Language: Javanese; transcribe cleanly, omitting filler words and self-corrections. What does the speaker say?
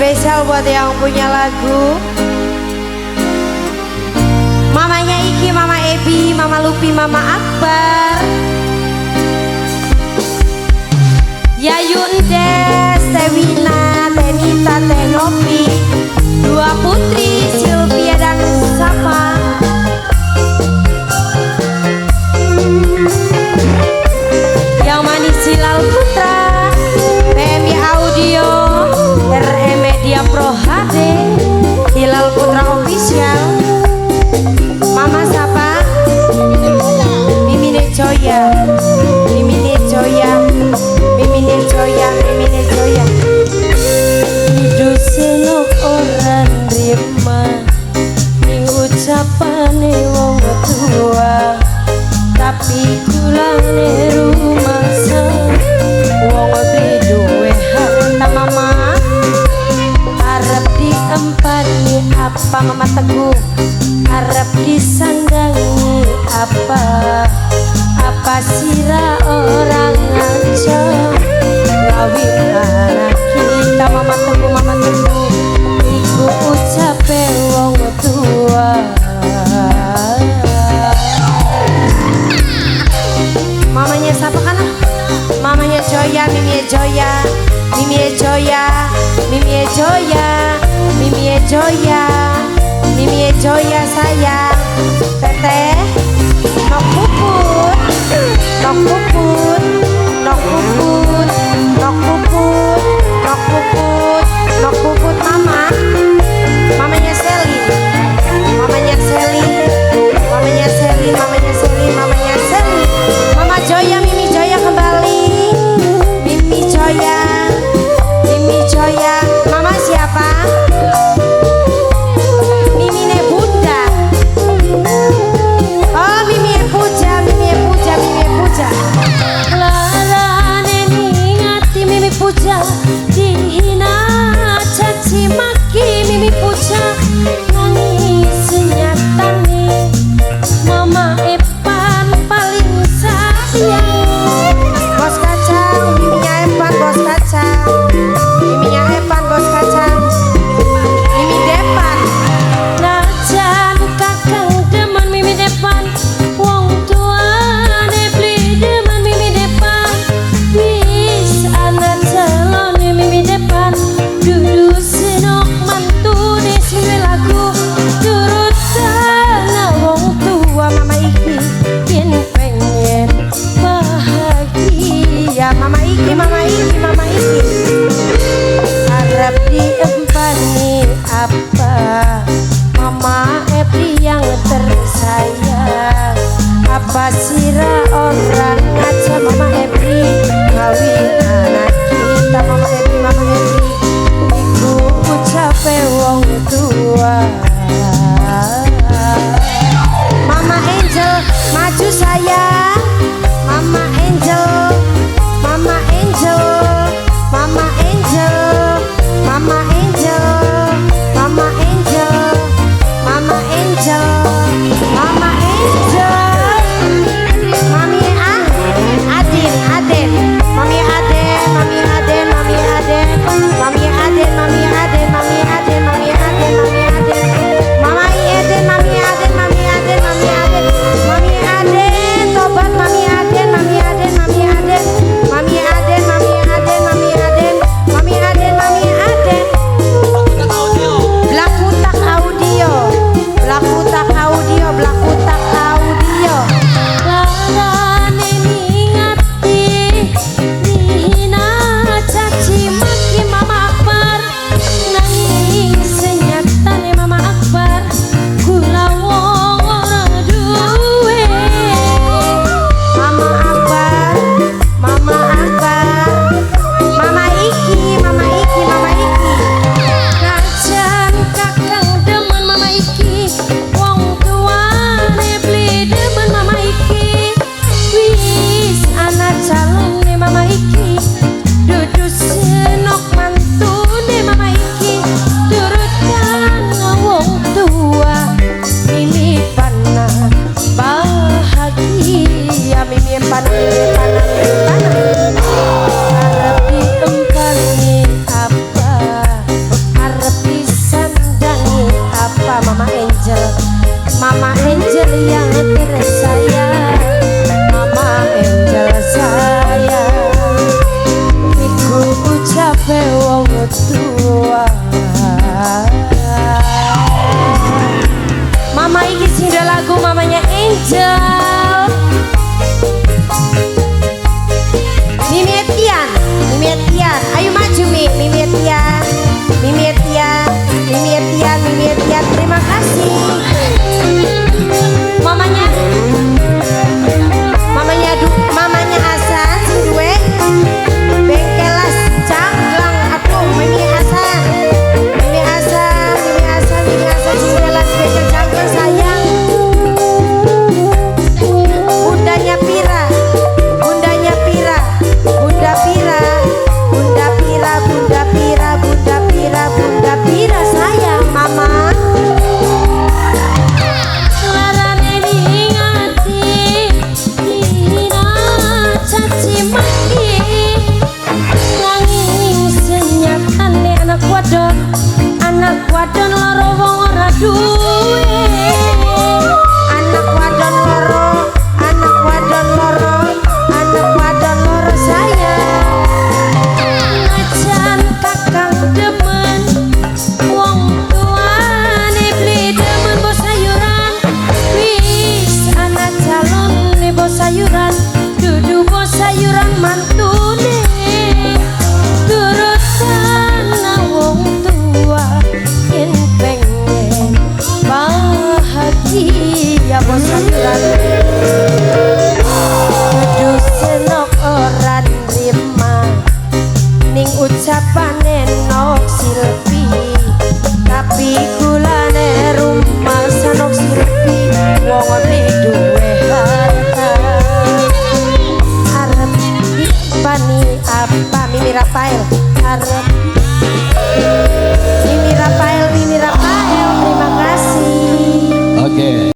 Spesial buat yang punya lagu. Mamanya Iki, Mama Ebi, Mama Lupi, Mama Akbar, Yayundes, Tewina, Tenita, Tenopi, dua putri, Sylvia dan Safa. Yang manis Hilal Putra, PMI Audio, RE Media Pro HD, Hilal Putra Official. Mama siapa? Mimine Joya, Mimine Joya, Mimine Joya, Mimine Joya. Hidup senok orang rima, ning ucapane wong tua, tapi kulane rumasa wong duwe harta. Mama arep diempani apa, Mama Teguh arep disandangi apa, apa sira orang ngaco ngawin anak kita. Mama Teguh, Mama Teguh, iku ucape wong tua. Mamanya siapa kan? Mamanya Joya, Mimi Joya, Mimi Joya, Mimi Joya, Mimi Joya, Mimi Joya sayang. Teteh, nok puput, nok puput, nok puput, nok puput, nok puput, nok puput mama. Mamanya Seli, mamanya Seli, mamanya Seli, mamanya Seli, mamanya Seli. Mama Joya, Mimi Joya kembali. Mimi Joya, Mimi Joya. Mama siapa? Mimine Bunda. Oh, Mimi Puja, Mimi Puja, Mimi Puja. Larane ningati Mimi Puja dihina Arep.